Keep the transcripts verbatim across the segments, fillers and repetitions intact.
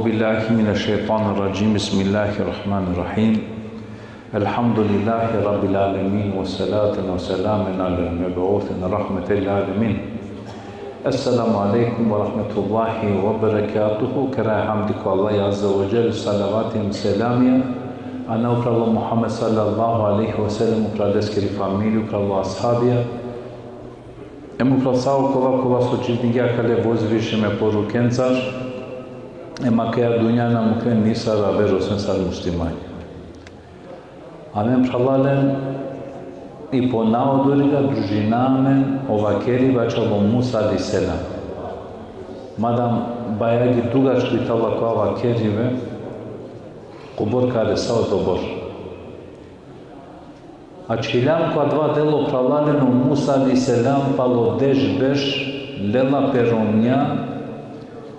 بالله من الشيطان الرجيم. بسم الله الرحمن الرحيم. الحمد لله رب العالمين، والصلاة والسلام على المبعوث رحمة للعالمين. السلام عليكم ورحمة الله وبركاته. Kera hamdi ko Allah azze ve dželle, salavati hem selamija ana upro Muhammed sallallahu alejhi ve sellem, upro leskiri familija, upro ashabija, hem upro sa okola kola so dživdingja kale vozvišime porukencar, hem akaja dunja na mukhen nisar aver osim sar muslimanja. Amen, phralalen, i po na odoriga družina amen o vakeriba čalo Musa alejhi selam. Madam bajagi dugačko i tala ko vakeribe, kobor kare sa odobor. Ačhiljam ko adava delo, phralalen, o Musa alejhi selam palo deš berš lela pe romnja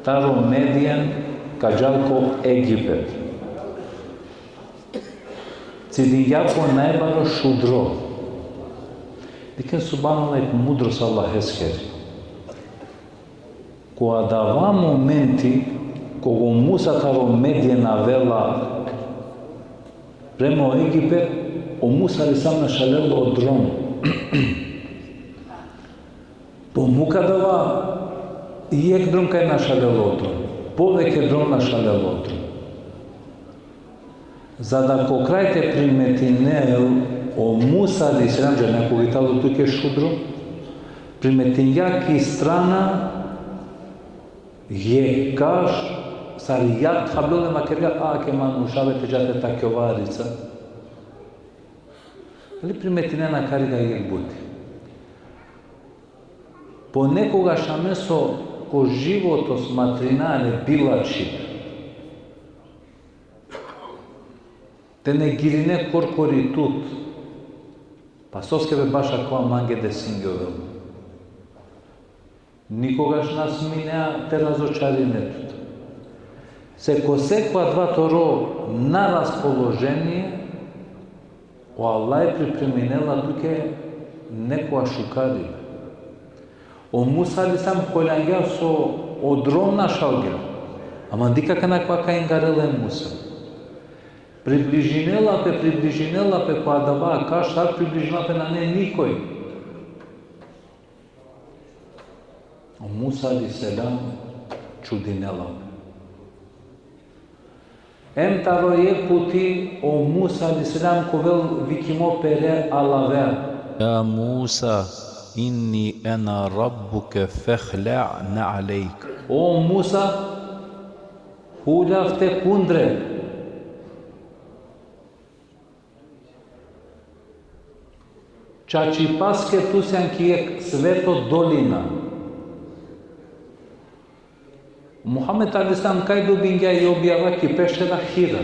taro Medjen ka džal ko Egipet. Cidingja ko najbaro šudro. Dikhen, subhanallah, jek mudrost Allaheskeri. Ko adava momenti, koga o Musa taro Medjen avela prema o Egipet, o Musa alejhi selam našalel o drom. Po muk adava, jek drom kaj našalel o drom. Poveke drom našalel o drom. Za da ko kraj te primetinel o Musa alejhi selam, džanea koga i talo tuke šudro, primetingja ki strana jek kaš, sar jat habljol, hem vakergja: A, ke manušave, te dža te takjova arica. Ali primetinena kariga jek buti. Ponekogaš amen so ko životo smatrina le bilačhi, te negirine korkori tut, pa soske be baš akava mange desingjovela. Nikogaš na sminea te razočarine tut. Se ko sekova adava toro naraspoloženie, o Allah pripreminela tuke nekoja šukaribe. O Musa alejhi selam holjangja so o drom našalgja. Ama dikh akana kova ka ingarel e Musa. Približinela pe, približinela pe ko adava kaš, sar približinela pe, nane nikoj. O Musa alejhi selam čudinela pe. Em taro jek puti o Musa alejhi selam ka ovel vikimo pere alavea: يا موسى إني أنا ربك فاخلع نعليك. O Musa, huljav te kundre. Čačipaske tu sian ki jek sveto dolina. Muhammed alejhi selam kaj dobingja i objava? Ki peštera Hira.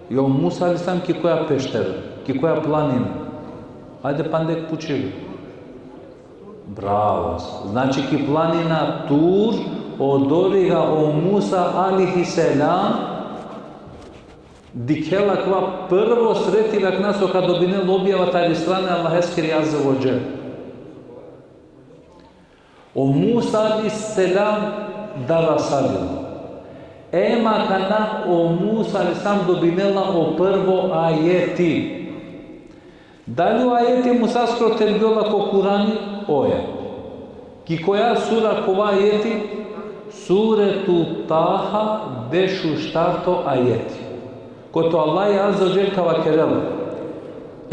I o Musa alejhi selam ki koja peštera, ki koja planina? Ajde, panda jek pučibe. Bravo. Znači, ki planina Tur, odoriga o Musa alejhi selam dikhela kova prvo sretibe, akana so ka dobinel objava tari strana e Allaheskiri azze ve dželle. O Musa alejhi selam darasalil. Em akana o Musa alejhi selam dobinela o prvo ajeti. Dali o ajeti e Musaskoro tergjola ko Kurani? Oja. Ki koja sura kova ajeti? Suretu Taha, dešuštarto ajeti. Kote o Allah azze ve dželle ka vakerel: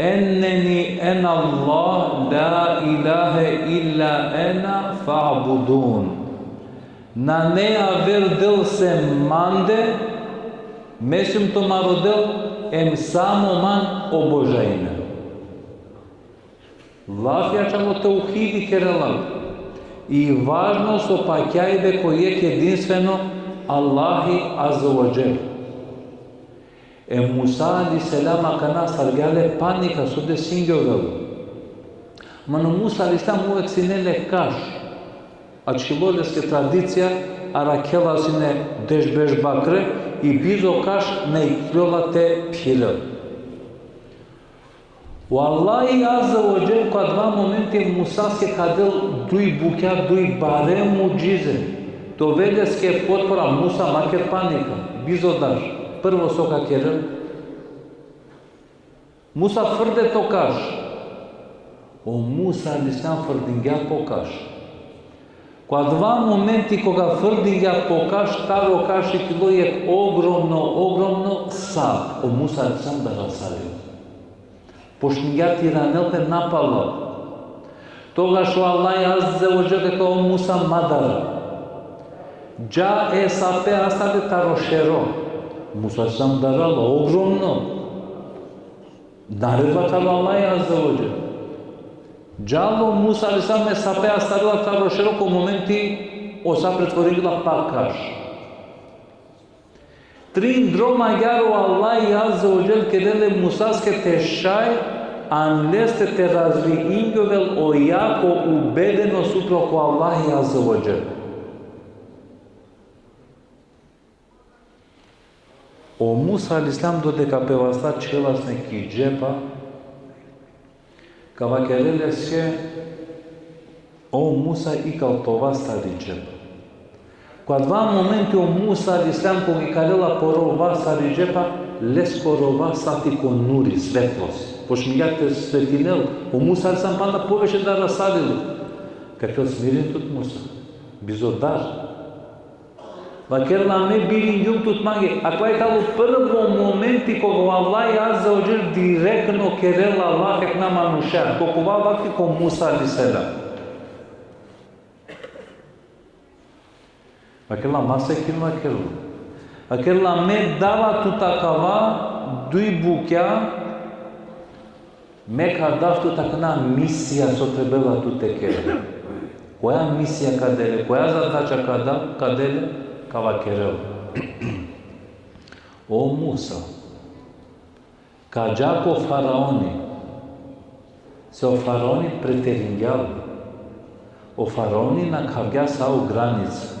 إنني أنا الله لا إله إلا أنا فاعبدون. Nane aver del sem mande, me sijum tumaro Del, em samo man obožajne. Lafija čalo teuhidi kerela. I važno so pakjaibe ko jek edinstveno Allahi azze ve dželle. E Musa alejhi selam akana astargja le panika, so desingjovela. Ama o Musa alejhi selam uvek sine le kaš. Ačhilo leske tradicija, arakhela sine deš berš bakre, i bizo kaš na ikljola te phirel. O Allahi azze ve dželle ko adava momenti e Musaske ka del duj bukja, duj bare mudžize. Te ovel leske potpora. Musa, ma ker panika, bizo dar. Prvo so ka kerel: Musa, frde to kaš. O Musa alejhi selam frdingja po kaš. Ko adava momenti koga frdingja po kaš, taro kaš iklilo jekh ogromno, ogromno sap. O Musa alejhi selam darasarilo. Počmingja te iranel pe napalal. Togaš o Allah azze ve dželle vakerela: O Musa, ma dara. Dža e sape astari taro šero. Musa alejhi selam darala, ogromno. Naredba taro Allah azze ve dželle. Džala o Musa alejhi selam, e sape astarela taro šero, ko momenti o sap pretvoringla pa kaš. Trin droma agjaar o Allah azze ve dželle kerela e Musaske te šaj, an leste te razviingjovel o jako ubedeno supro ko Allah azze ve dželle. O Musa alejhi selam dodeka pe vasta čhela sine ki džepa, ka vakerel leske: O Musa, ikal to vas tari džepa. Ko adava momenti o Musa alejhi selam koga ikalila poro vas tari džepa, leskoro vas sati ko nuri, svetlost. Počmingja te svetinel, o Musa alejhi selam panda poveće darasarilo. Ka vakerel: Smirin tut, Musa, bizo dar. Vakerela: Me biringjum tut mange. Akava i tano prvo momenti koga o Allah azze ve dželle direktno kerela laf jekh na manuša. Ko kova vakti? Ko Musa alejhi selam. Vakerela: Ma sekin, vakerela. Vakerela: Me dava tut akava duj bukja, me ka dav tut akana misija so trebela tu te kere. Koja misija ka de le, koja zadača ka da, ka de le? Ka vakerel: O Musa, ka dža ko faraoni, se o faraoni preteringja. O faraoni nakhavgja sa o granica.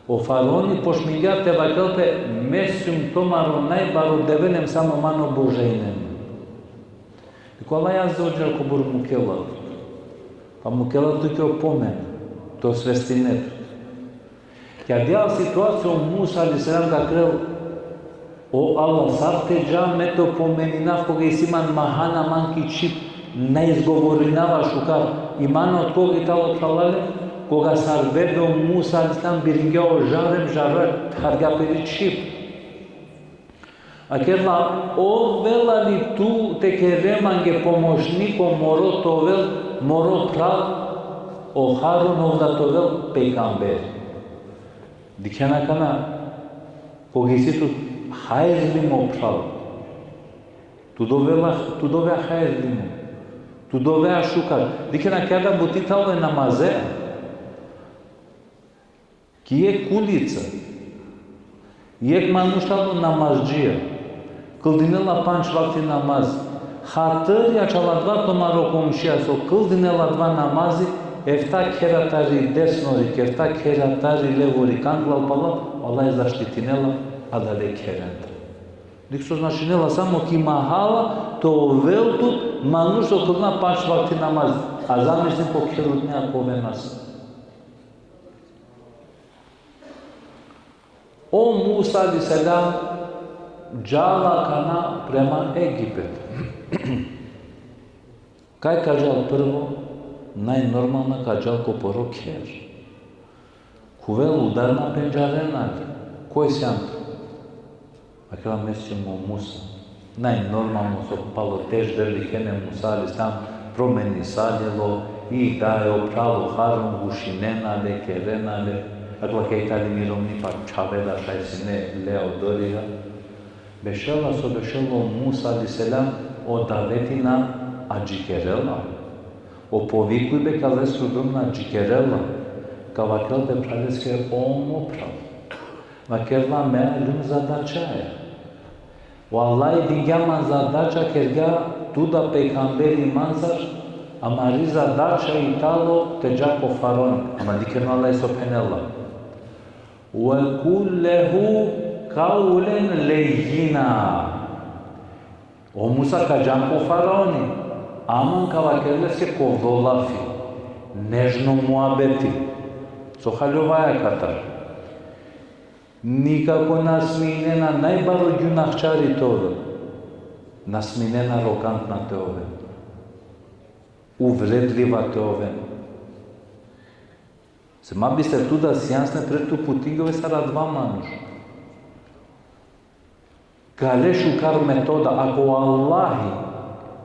O faraoni počmingja te vakerel pe: Me sijum tumaro najbaro Devel, em samo man obožajinen. Dikh, o Allah azze ve dželle kobor mukela, pa mukela tuke opomena, te osvestine tut. Ki adaja situacija o Musa alejhi selam vakerel: O Allah, sar te dža, me te opomeninav koga isi man mahana man ki čhib, na izgovorinava šukar. I man otkog i talo, phralalen? Koga sar bebe o Musa alejhi selam biringja o žar em žarver, thargja peri čhib. Vakerela: Ovela li tu te kere mange pomoćniko moro te ovel, moro phral, o Harun, ov da te ovel pejgamber. Dikhen akana, koga isi tut hajrlimo phral. Tu dovea, tu dovea hajrlimo. Tu dovea šukar. Dikhen akana, buti tano e namazea. Ki jekh ulica, jekh manuš tano namazdžija, kldinela pandž vakti namaz. Hatari ačhal adava tumaro komšija so kldinela adava namazi, efta khera tari desno rik, efta khera tari levo rik, anglal palal, Allah zaštitinela adale kherendar. Dikh so značinela samo ki mahala te ovel tut manuš so kldina pandž vakti namaz, a zamislin po kherutne ako oven nasa. O Musa alejhi selam džala akana prema Egipet. Kaj ka džal prvo? Najnormalno ka džal ko poro kher. Khuvel, udar na pendžarena le. Koj sian tu? Vakerela: Me sijum o Musa. Najnormalno so palo deš berš dikhena e Musa alejhi selam, promenisalo, i da e o phral o Harun gušinena le, kerena le. Akala kaj tani mi romni, pa čhave da šaj sine le odoriga. Bešela so bešela, o Musa alejhi selam o daveti na adžikerela. O povikujbe ka leskoro drom na adžikerela. Ka vakerel pe phraleske: O mo phral. Vakerela: Me aljum zadačaja. O Allah dingja man zadača, kergja tu da pejgamberi mancar, amari zadača i tano te dža ko faraoni. Ama dikhen o Allah so phenela: Ve kul lehu kavlen lejjina. O Musa, ka džan ko faraoni, ama ka vakerel leske kovlo lafi, nežno muabeti. So haljovaja katar. Nikako na sminena najbaro gjunahčari te ovel. Na sminena arogantna te ovel. Uvredliva te ovel. Se ma bister tu da sijan sine pred te uputingjove sar adava manuš. Kale šukar metoda, ako o Allahi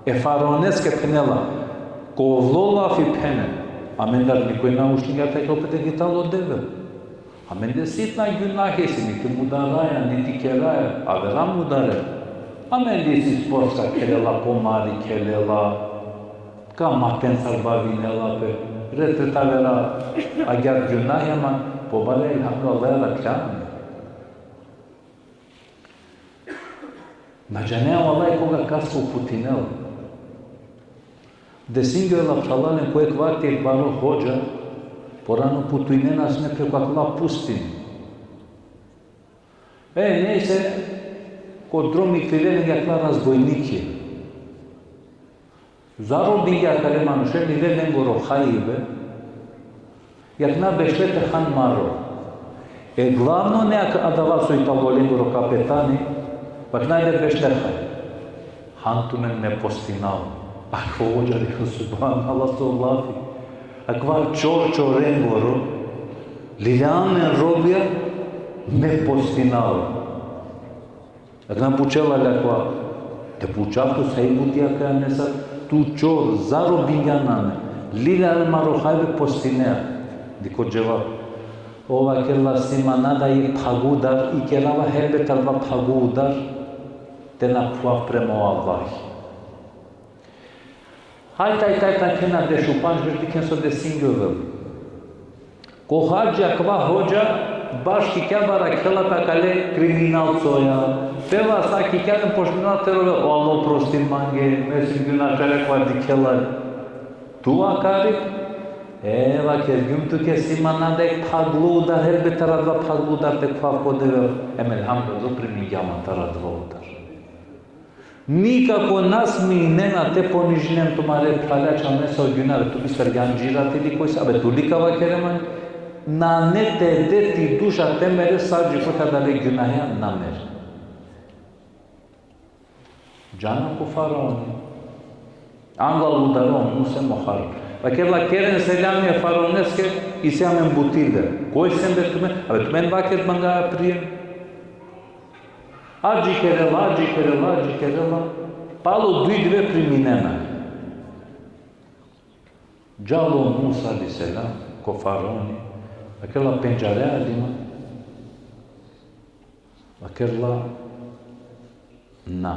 e faraoneske phenela, kovlo lafi phenen, amendar nikoj na uštingja te akhel pe deka i tano o Devel. Amende sitna gjunahe isi, niti mudaraja, niti keraja, avera mudare. Amende isi sportska khelela, komari khelela, kamatencar bavinela pe, re te tavera agjaar gjunahe, ama pobare, elhamdulillah, Allah rakhlja amen. Na džanea, vallahi, koga kaske uputinel. Desingjovela, phralalen, ko jekh vakti jekh baro hodža, porano putujnena sine preko akala pustin. E, nejse, ko drom iklile lenge akala razbojnikija. Zarobingje akale manuše, lile lengoro hajbe, jakana bešle te han maro. E glavno, ne, ak-, adava so i tano lengoro kapetani, pa akana lile bešle han. Han tumen, me postinava. Akava hodža, subhanallah, so lafi. Akava čor čorengoro, lilja amen robija, me postinava. Akana pučela le akava. Te pučav tu, sa i buti akaja nesar, tu čor, zarobingjan amen. Lilja amen maro hajbe, postinea. Dikh o dževap. Ov vakerela: si man na da jekh phagudar, ikerava helbe taro adava phagudar, te na phuvav prema o Allahi. Hajt, hajt, hajt, nakhena dešupandž berš, dikhen so desingjovel. Ko hadži akava hodža baš kikja, barakhela pe akale kriminalcoja. Pela sa kikja, amen počminela te rovel: o Allah, prostin mange, me sijum gjunačare, kova dikhela. Tu akari? E, vakergjum tuke, si man na da jekh phagudar, helbe taro adava phagudar te phuvav ko Devel. Em, elhamdulillah, primingja man taro adava udar. Nikako na sminena te ponižinen tumare phralja, čhave, sa o gjunare, tu bistergjan dži rati ili koj sa, abe tu lika vakere mange, nane te de ti duša te mere, sa dži koj adale gjunahe na mere. Džana ko faraoni. Anglal udaro o Musa em o Harun. Vakerela: keren selami e faraoneske, isi amen buti le. Koj sien be tumen? Abe tumen, vaker, mangaja prijem. Adžikerela, adžikerela, adžikerela. Palo duj dive priminena. Džal o Musa alejhi selam ko faraoni, vakerela: pendžareja li man? Vakerela: na.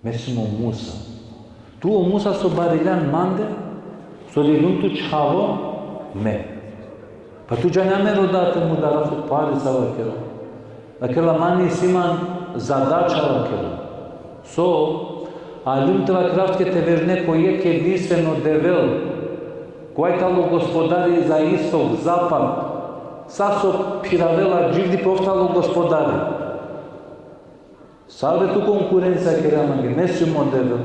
Me sijum o Musa. Tu o Musa so bariljan mande, so lilum tu čhavo me. Pa tu džanea me rodava te mudarav tut? Palica, vakerela. Vakerela: man isi man zadača, vakerela. So? Aljum te vakerav tuke te verujne ko jekh edinstveno Devel, kova i tano gospodari za istok, zapad, sa so phiravela dživdipe, ov tano gospodari. Sar be tu konkurencija kerea mange, me sijum o Devel.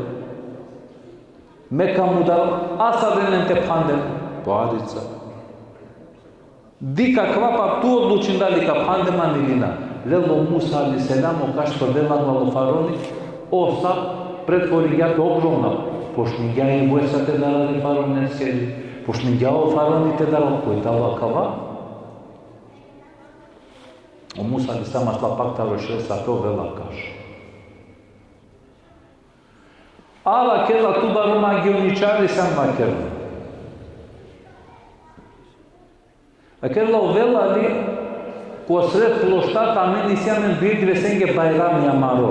Me ka mudarav, a sa be len te phande. Palica. Dikh akava, pa tu odlučin dali ka phande man ili na. Lel o Musa alejhi selam, o kaš so lel anglal o faraoni, o sa pretvoringja pe ogromna. Počmingja i vojska te daral e faraoneskeri, počmingja o faraoni te daral, koj tano akava. O Musa alejhi selam asla pak taro šel sape, ovela kaš. A, vakerela, tu baro magioničari sian, vakerela. Vakerela, ovela li, ko sred ploštata amen isi amen duj divesenge bajrami amaro.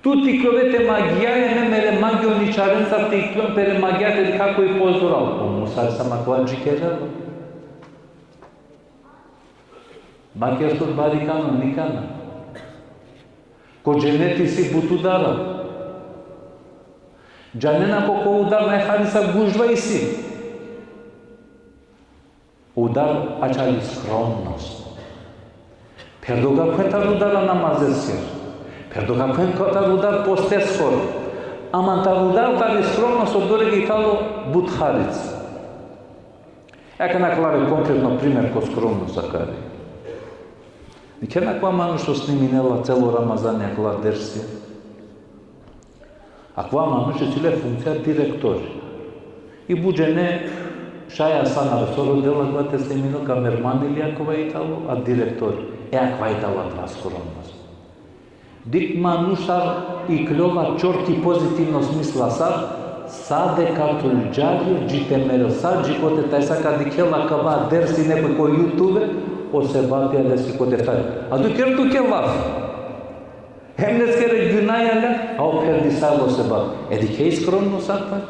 Tu te ikljove te magijaja, me mere magioničarencar te ikljon pere magija te dikha koj pozdoral. O Musa alejhi selam akava adžikerela. Ma ker tut bari kanon, nikana. Ko dženeti isi but udara. Džanena ko, ko udar najharica gužva isi? Udar ačhali skromnost. Pherdo ka khuven taro udar namazeskoro. Pherdo ka khuven taro udar posteskoro. Ama taro udar tari skromnost, odori i tano but harica. Akana akava konkretno primer ko skromnost akari. Dikhen akava manuš so sniminela celo Ramazani akala dersi. Akava manuš isi le funkcija direktori. I but džene šaj sa na so rodela akava te sniminel, kamerman ili akava i tano, a direktori. E akava i tano adava skromnost. Dikh manuš sar ikljola čor ki pozitivno smisla sar, sadekatul džarije, dži te merel, sar dži kote tajsa ka dikhela akava dersi nekoj ko YouTube, o sebapi aleske kote taj. A tu ker tuke laf. Hem leskere gjunaja le, a o perdisalo sebap. E dikhe i skromnost sar taj.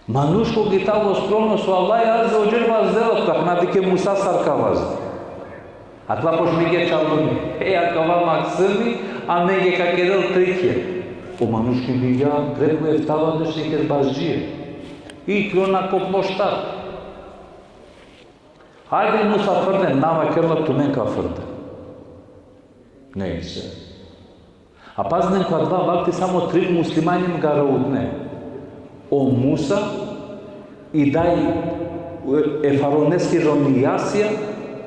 Manuš koga i tano skromno, so Allah azze ve dželle vazdela, tak na dikhe Musa sar ka vazde. Akala počmingje čaluni. E, akava maksumi, amenge ka kerel trikje. O manuš ki bigja preko eftavardeš kerbazdžije. I klona ko ploštar. Hajde Musa frde, na vakerla tumen ka frde. Nejse. A pazinen, ko adava vakti samo trin muslimanja garaudne. O Musa, i daj e faraoneski romni Jasija,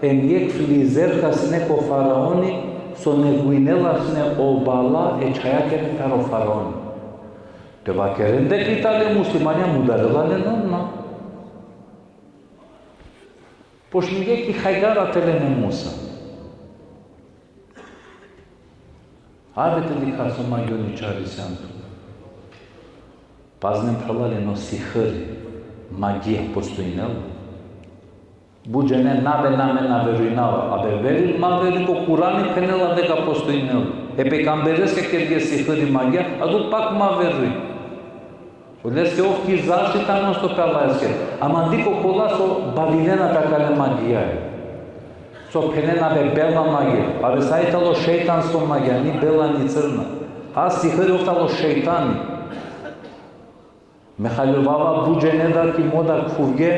em jekh flizerka sine ko faraoni, so neguinela sine o bala e čhajakere taro faraoni. Te vakeren deka i tane muslimanja, mudarela len on, na. Počmingje ki hajgara te len e Musa. Ajde te dikha so magjonjačari sian tu. Pazinen phralalen, o sihri, magija postojinela. But džene na be, na, me na verujnava. A be verujn, ma verujn, ko Kurani phenela deka postojinela. E pejgambereske kerge sihri, magija, a tu pak ma verujn. Odoleske ov ki zaštita non stop e Allaheske. Ama dikh okola so bavinena pe akale magijaja. So phenena be bela magija. A be sa i tano šejtansko magija, ni bela ni crna. A sihri ov tano šejtani. Me haljovava but džene da ki moda khuvge,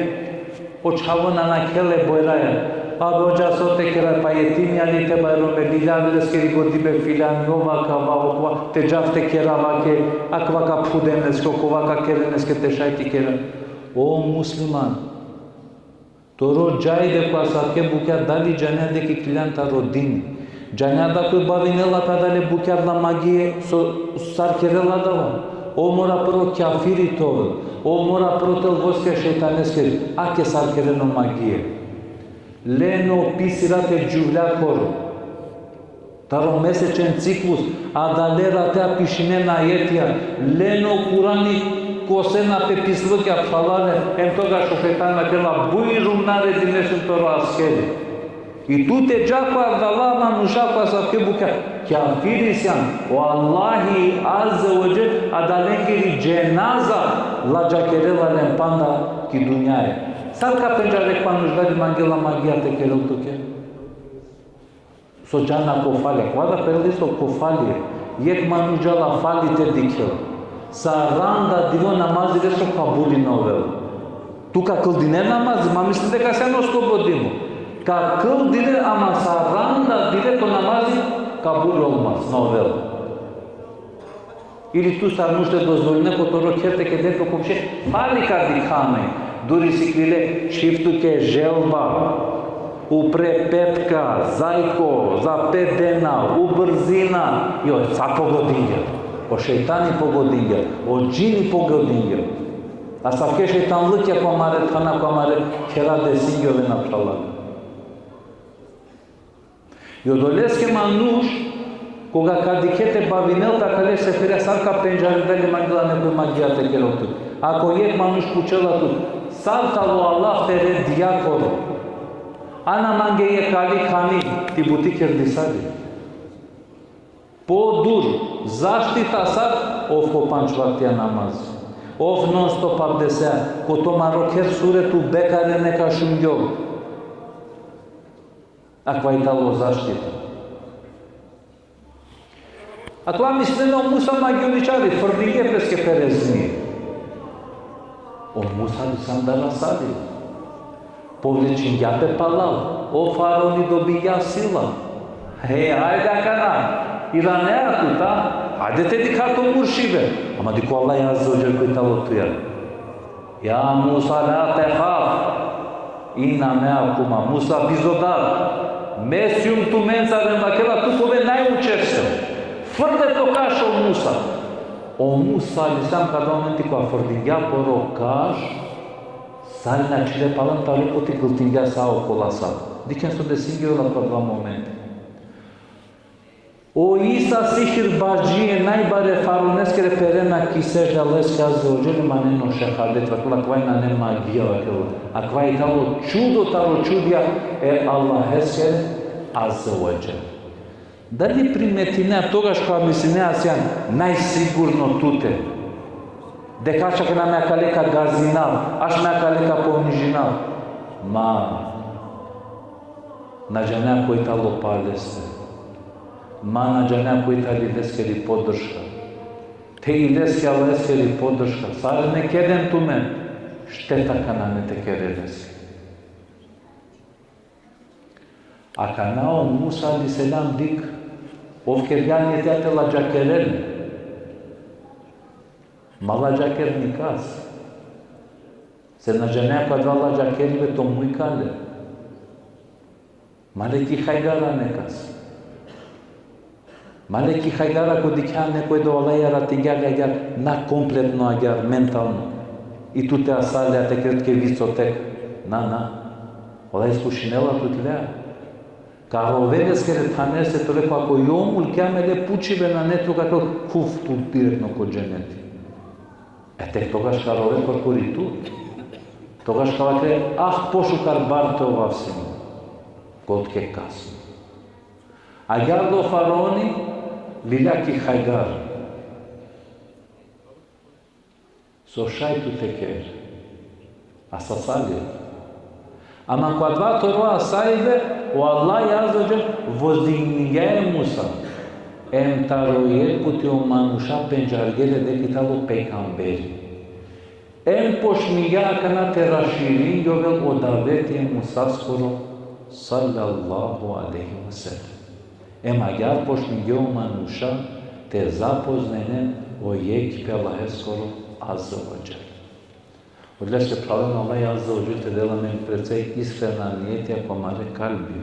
o čhavo na nakhele bojraja. A be odža so te kera, pa jetimi ali te bajrome, lilja leskeri godi be filani, ova kava, okova, te džav te kera vake, akava ka phuden leske, okova ka keren leske, te šaj te kera. O musliman, toro džajde ko asavke bukja, dali džanea deka ikliljan taro dini? Džanea da koj bavinela pe adale bukja, adala magije, so, sar kerela adava? O mora prvo kjafiri te ovel. O mora prvo te ovel voske šejtaneskeri. Ake sar kerena o magije. Len o pisi rate džuvljakoro. Taro mesečen ciklus, adale ratea pišinena ajetija, len o Kurani kosena pe pislukja, phralalen, em togaš o šejtani vakerela: bujrum, naredinesen toro askeri. I tu te dža ko adala manuša ko asavke bukja, kjafiri sian, o Allahi azze ve dželle adalengeri dženaza ladžakerela len panda ki dunjaja. Sar ka pendžare jekh manuš dali mangela magija te kerel tuke? So džana ko fali, kova da perel isto ko fali. Jekh manuš džala fali te dikhel. Saranda dive o namazi leskoro kabuli na ovel. Tu ka kldine namazi, ma mislin deka sian oslobodimo. Ka kldine, ama saranda dive to namazi kabul olmaz, na ovel. Ili tu sar mušti dozvoline ko toro kher te kede pe komšije, fali ka dikhane, duri sikrile čhib tuke želba, upre petka, zajko, za pet dena, ubrzina, jo, sa pogodingja. O šejtani pogodingja, o džini pogodingja. Asavke šejtanlukja ko amare thana, ko amare khera desingja, ovena, phralalen. I odoleske manuš, koga ka dikhe te bavinel pe akale seferja, sar ka pendžare, dali mangela nekoj magija te kerel tut. Ako jekh manuš pučela tut, sar tano o Allah tere djakoro, ana mange jekh kali khani, ti buti kerdisali. Podur, zaštita sar, ov ko pandž vaktija namaz. Ov non stop abdesea, ko tumaro kher suretu Bekare neka šungjol. Akava i tano zaštita. Akava mislinena o Musa magjonjačari, frdingje peske pe rezni. O Musa alejhi selam dala sali. Povlečingja pe palal. O faraoni dobingja sila. He, ajde akana. Iranea tut, a? Ajde te dikha to muršibe. Ama dikh o Allah azze ve dželle koj tano tuja. Ja Musa, la tehaf, inna me'akuma. Musa, bizo dar. Me sijum tumencar, em vakela, tu ka ove najučešće. Frde to kaš, o Musa. O Musa alejhi selam, kada o momenti kova frdingja poro kaš, sa na čhile palem taro poti, gldingja sa okola sa. Dikhen so desingja ola ko adava momenti. O Isa, sihirbazije najbare, faraoneskere perena ki sedžda Allaheske azze ve dželle, manen o šehadet, vakela, akava nane magija, vakela. Akava i tano čudo taro čudija e Allaheskere azze ve dželle. Dali primetinea togaš kova mislinea sian najsigurno tute? Deka ašak na me akale ka gazinav, ašak me akale ka ponižinav. Ma, na džanea koj tano paleste. Ma, na džanea koj tali leskeri podrška. Te i leske Allaheskeri podrška. Sarine keden tumen, šteta ka nane te kere leske. Akana o Musa alejhi selam, dik, ov kergja nijeti te ladžakerel. Ma ladžaker nikas. Se na džanea ko adava ladžakeribe to muj ka le. Ma le ki hajgara nekas. Ma le ki hajgara, ko dikhea nekoj da o Allah jaratingja le agjaar, na kompletno agjaar, mentalno. I tute asale, a te kere tuke vico tek. Na, na. O Allah iskušinela tut lea. Ka rove leskere thanese te ove, ko ako jevmul kijame le pučibe nane tut, ka khuv tu direktno ko dženeti. E tek togaš ka rove korkori tut. Togaš ka vakere, ah, pošukar bar te ovav sine. Kod ke kasno. Agjaar o faraoni lilja ki hajgara. So šaj tu te kere. Asasali. Ama ko adava toro asajbe, o Allah azze ve dželle vozdigningja e Musa. Em taro jekh puti o manuša pendžargje le deka i tano pejgamberi. Em počmingja akana te raširingjovel o daveti e Musaskoro, sallallahu alejhi ve sellem. Em agjaar počmingje o manuša te zapoznajnen o jekhipe Allaheskoro azze ve dželle. Odoleske, phralalen, Allah azze ve dželle te del amen precej iskrena nijetija ko amare kalbi.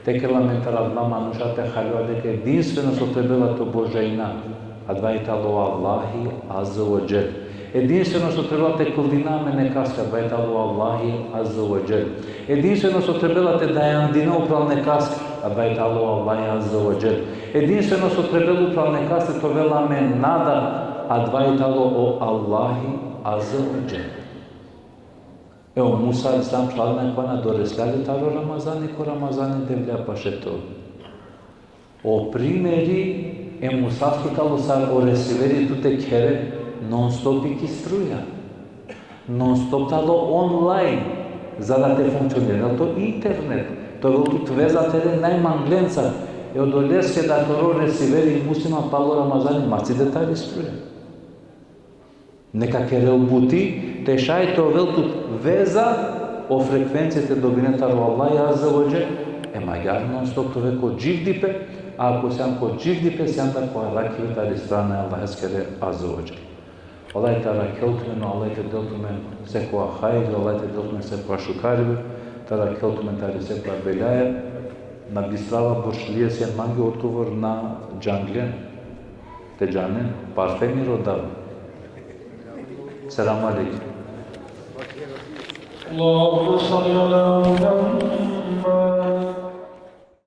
Te kerel amen taro adala manuša te haljova deka edinstveno so trebela te obožajna, adava i tano o Allahi azze ve dželle. Edinstveno so trebela te kldina amen nekaske, adava i tano o Allahi azze ve dželle. Edinstveno so trebela te dajandina upral nekaske, adava i tano o Allahi azze ve dželle. Edinstveno so trebela upral nekaske te ovel amen nada, adava i tano o Allahi azze ve dželle. E o Musa alejhi selam, phralalen, akava na doresla le taro Ramazani, ko Ramazani Devlea paše te ol. O primeri e Musaskoro tano sar o resiveri tute khere, non stop i ki struja. Non stop tano online, za da te funkcionirinel to internet, te ovel tut veza tere najmanglenca. E odoleske da toro resiveri musliman palo Ramazani ma cide tari struja. Neka kerel buti, te šaj te ovel tut veza, o frekvencija te dobine taro Allah azze ve dželle, em agjaar non stop te ove ko dživdipe, a ako sian ko dživdipe, sian da ko arakhibe tari strana e Allaheskere azze ve dželle. Allah te arakhel tumen, Allah te del tumen sekova hajri, Allah te del tumen sekova šukaribe, te arakhel tumen tari sekova belaja. Na bistrava, boršlija sian, mange odgovor na džanglen. Te džanen, parfemi rodava. Selam alejkum. اللهم صل على محمد